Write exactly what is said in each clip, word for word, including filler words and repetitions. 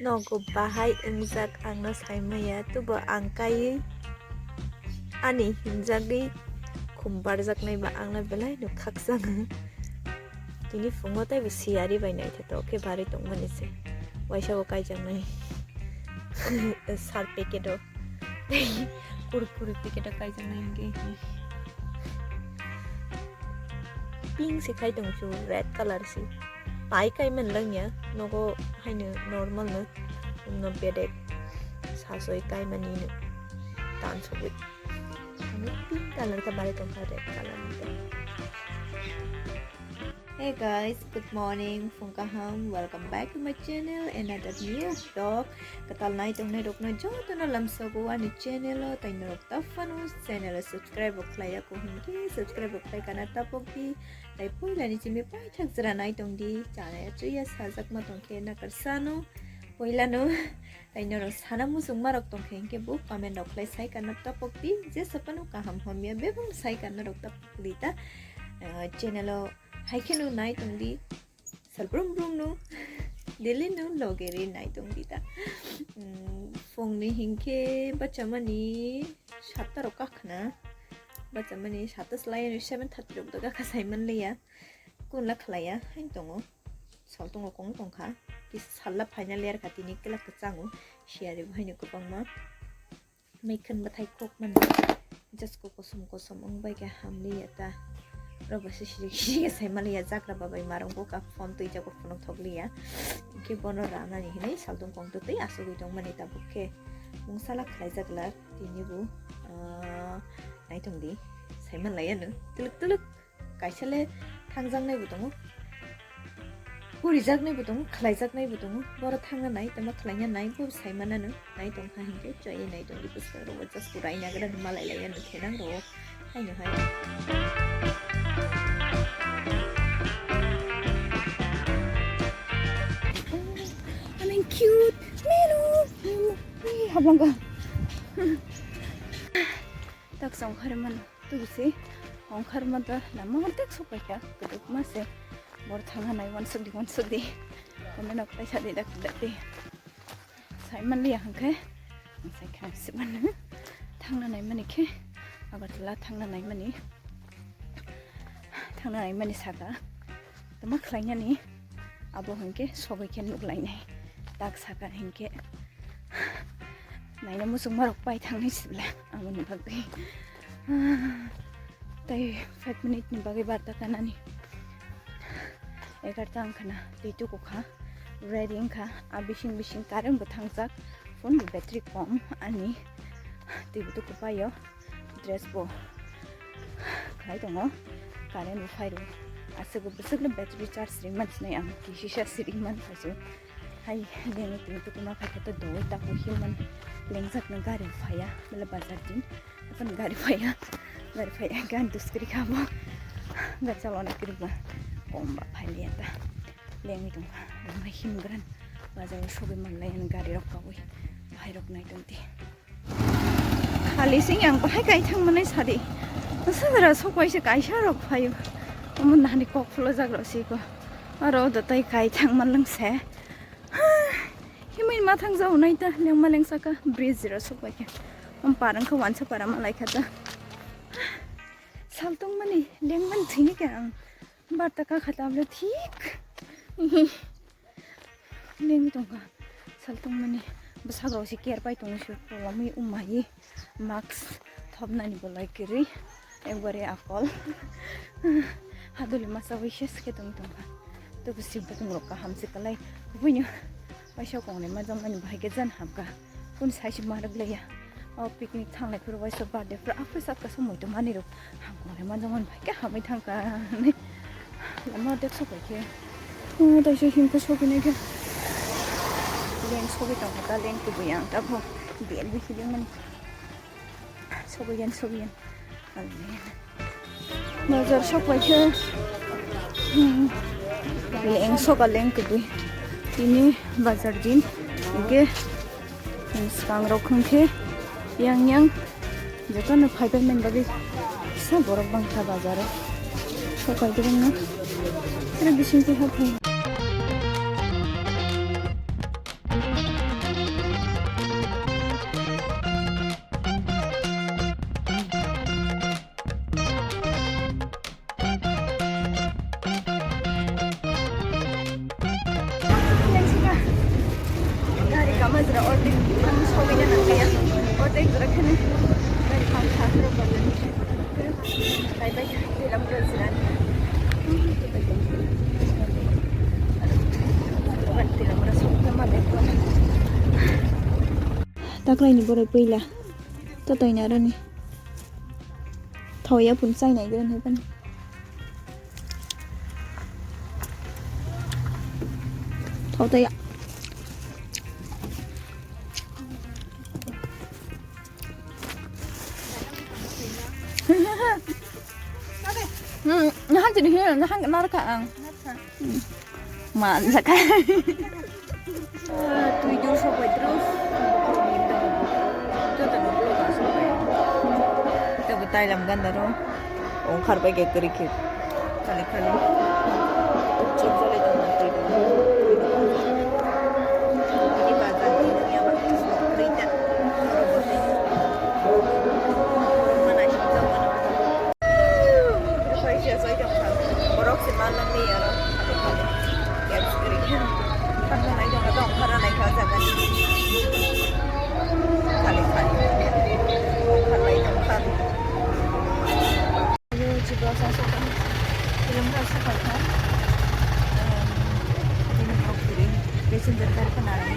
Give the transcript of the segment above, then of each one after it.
Nogo bahai wngjak ang no sai maya, tubo ang kaiwi ani hinjagwi khum barjaknai ba ang no belai no khakchang. Tini phungo tei bo siyari bai naithotok khe barwi tongmani se. Waisa o kaijaknai sar packet o. Kurkure packet o kaijaknai hwnkhe. Pink se khai tong chu, red colour se. Pai kai man lang ya, nogo haino normal no. No bedek sasoi kai mani no. Tan sogwi. Ano pink colour ka bare tong kha, red colour ni. Hey guys, good morning, phung kaham, welcome back to my channel, another new vlog. Kwtal nai tongnai rokno jotono lamsogo ani channel o, tai norok ta phano channel o subscribe bo khlai ya ko hinkhe subscribe bo khlai kana tapok di. Tai puila ni chimi paithak jra nai tong di, chaya chuya sajak ma tong khe nakar sano puila no. Tai norok sana muchung ma rok tong khe hinkhe bo comment rok khlai sai kana tapok di, je sapano kaham hamya bebak sai kana rok tapok di ta, ah, channel o. Hai kheno nai tong di, sal brum brum no, daily no loge ri nai tong di ta. Mm, phung ni hinkhe bachamani satta rok kakhna, bachamani satta slai seven thirty rok do kakha sai man liya, kun la khlaiya, hain tongo, sal tongo kong tong kha, kisa sal la final year kha tini kela kwchango, siyari bo haino kwbangma. Mekhan bwthai kok mani. Jasko kosom kosom wng bai khe hamliya ta. Rok bai se sirik sirik sai maliya, jagra babai marung bo ka phone twi jago phunuk thok liya. Hinkhe bono ranani hinwi saltung kong twi asugwi tong mani tabuk khe. Mungsala khlaijak lak tini bo, ah, naitong di. Sai manlaiya no. Tuluk tuluk. Kaisa le thangjaknai bo tongo, porijaknai bo tongo, khlaijaknai bo tongo. Boro thangna nai, tamo khlaina nai, bo sai manano nai tong kha hinkhe, choi nai tong di bwskango, just purai nagra malai lai ano thenang ro, haino hai. I mean, cute, Milo, Milo, hey, hablangga. Tak song hari mana? Tubusi ongkhar mata lama ortek sok paikha, kuduk mase. Bor thangna nai wansuk di, wansuk di. Comment rok paisa di dak dak di. Sai manliya hwnkhe, sai kha se manu. Thangna nai mani khe, Agartala thangna nai mani. Thangna nai mani saka. Tama khlainani abo hwnkhe sogwi khe nuklainai. Tak saka hwnkhe naina muchungmarok pai thangnai sibla aboni bagwi. Tei five minute ni bagwi barta kanani. Egarta wngkhana tei tukukha, ready wngkha. A bising bising current bo thangjak, phone bo battery kom ani. Tei bo tukupaio. Dress bo khlai tongo, current bo phai rw. Aswk bwswk le battery charge ringmani sinai ang, kisisa si ringmani phaisw. Hai lengwi tini tukuma phaikha to doi takhuk himman lengjak no gari phaiya, bele bazar din. Apan gari phaiya, gari phaiya gan dus kri kha bo. Gari chalona kri ba kom ba phai liya ta. Lengwi tongkha, lama himgran bazar o sogwi manlai gari rok kawi. Bahai rok nai tong di. Khali sing yang bahai kai thang manai sadi. Bwsa jora sok bai se kaisa rok phaio. Omo nani kok phulo jak rok si ko. Aro do tai kai thang man lang se. Himui ma thang jau nai ta lengma lengsa ka bridge jora sok bai khe. Om parang kha wansa para ma lai kha ta. Saltung mani lengman thini khe ang. Barta ka kha ta blo thik. Lengwi tongkha. Saltongmani bwsakrok se care pai tongo se, kolomwi umai mask thopnani bolai kwrwi ekbare akol. Haduli masawi ses khe tongwi tongkha. Tei bwswi bwtwngrok kaham se kwlai. Buino waisa kongni majangmani bahai khe jan hamkha. Kunu sai se ma rwk laiya. O picnic thanglai phuru waisa birthday phuru aphuru satka se muitu manwi rw. Hamkhe manjakmani bai khe hamwi thangkha hinwi lama dek sopai khe. O taisa himkhe sogwini khe leng sogwi tongkha ta, leng kubui ang tabuk bel bisi lengmani. Sogwi yan, sogwi yan. Bazar sopai khe, hmm, leng soka leng kubui. Tini bazar din. Hinkhe swkang rok hwnkhe yang yang jotono phaipai mani bagwi kisa borok bangkha bazaro. Sopai kwbangma. Oro bisingtwi haphai. Majra ordek thang sogwi na nang kaya. Ordek jora khani. Thang kha khro bol. Bye bye. Tilam jora jora. Tilam jora sogwi ma bek. Taklaini borok puila. Totoi naroni. Thoya pun chai nai gran hepan. Thotoi ya. Hmm, nahan jadi hina, nahan narka ang. Hmm. Ma, saka. Twi jor sok bai dro. Joto no blog asok bai. Tabo tailam ganda ro. Ongkhar bai ke kri khe. Khali khali. Chok jole to ma twi. Ini bazar ni dunia ba. Kri ta. Oro bo hai. Mana shi jawano. Borok se manmani aro. Thangna nai jora tong khara nai kha jaga ni. Khali khali. Khali tong kha. Yo chiba sa sa tong. Film ka sa kha. Em, ini kok kiri. Passenger car ka nai.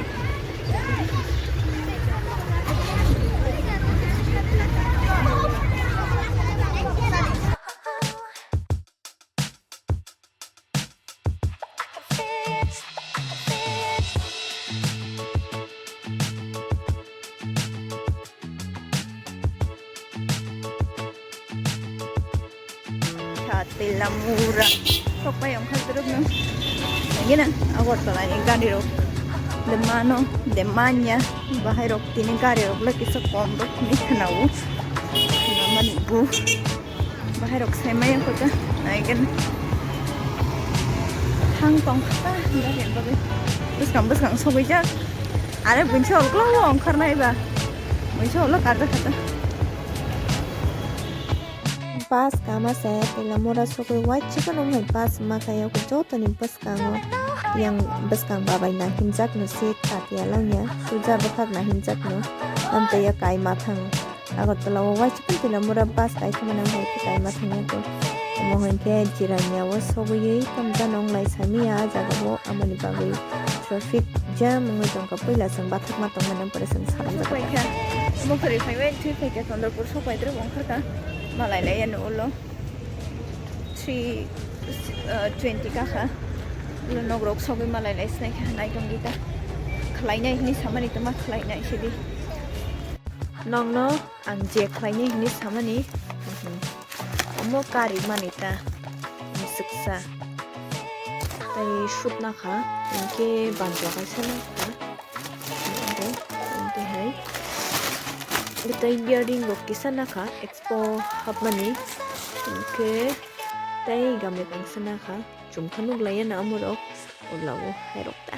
Kha Telamura. Sok pai ongkhar turuk no. Lagi na Agartala ni gari rok. Demano, demanya. Bahai rok tini gari rok le kisa kom rok ni khna o. Khna mani bu. Bahai rok sai maya kota. Nai gen. Thang tong kha. Gari rok. Bwskang bwskang sogwi jak. Are bunsi olklo ongkhar nai ba. Bunsi olok karja kha ta. Bus kama se Telamura sogwi wai chikon wng hai bus ma khaio joto ni bwskango yang bwskang babai na himjak no seat katia langya suja bwkhak na himjak no amtwi ya kai mathang Agartala o wai chikon Telamura bus kai thangma nang hai kai mathang ya to omo hai khe Jirania o sogwi tamjano wng lai sami ya jaga o amoni bagwi traffic jam wngwi tongkha puila chwng bathakma tongmani pore chwng salamjak. Sokphaikha, Mukhari phaibai thwi phaikha Chandrapur sokphai twi ongkhorkha malai lai ano ulo three twenty kakha ulo nogrok sogwi malai lai sinaikha naitong gita khlainai hinwi samani tongma khlainai sidi. Nokno ang je khlainai hinwi samani omo kari mani ta mwswksa. Tei sut nakha, hinkhe bantua kaisa nakha. Hinkhe hai. Tei bearing rok kisa nakha, expo hapmani. Hinkhe tei gamle kangsa nakha. Chumkha nuklaiya na amorok. Ulao hai rok ta.